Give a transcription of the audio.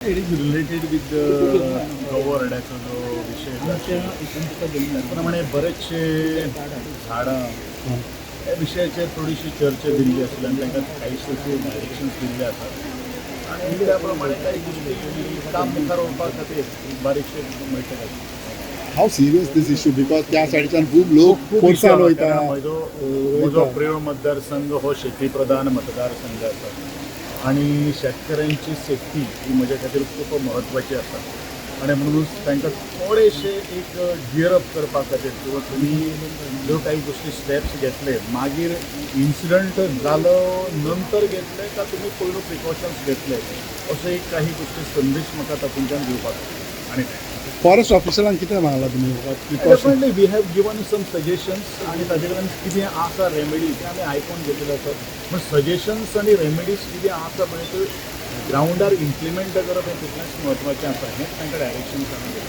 It is related with गवरड्याचो जो विशय त्याचप्रमाणे बरेचशे झाडां ह्या विशयाचेर थोडीशी चर्चा दिल्ली आसली आनी तांकां कांयशे डायरेक्शन्स दिल्ले आसात आनी त्या प्रमाणे काही गोष्टी काम मुखार व्हरपा खातीर एक बारीकशी बैठक आसली. How serious this issue, because त्या सायडीच्यान खूब लोक खूब फोर्सान issue वयता. आहा. म्हजो म्हजो प्रेयोळ मतदारसंघ हो शेती प्रधान मतदारसंघ आसा आणि शेतकऱ्यांची सेफ्टी ही म्हज्या खातीर खूब म्हत्वाची आसा आणि म्हणूनच तांकां थोडेशे एक गियर अप करपा खातीर किंवा तुमी ज्यो काही गोष्टी स्टेप्स घेतले, मागीर इन्सिडंट जालो नंतर घेतले का तुमी पयलू प्रिकॉशन्स घेतले, असो एक काही गोष्टी संदेश म्हाका तातूंतल्यान दिवपाक जाय आणि काय. फॉरेस्ट ऑफिसरांक कितें मागलां तुमी precaution? Definitely we have given some suggestions आणि ताजे कडेन कितें आसा रेमेडी ते आमी आयकून घेतलेले आसात, पूण सजेशन्स आनी रेमेडीज कितें आसा पळय त्यो ग्रावंडार इम्प्लिमेंट करप हें तितलेंच म्हत्वाचें आसा, हेंच तांकां डायरेक्शन्स आमी दिलें.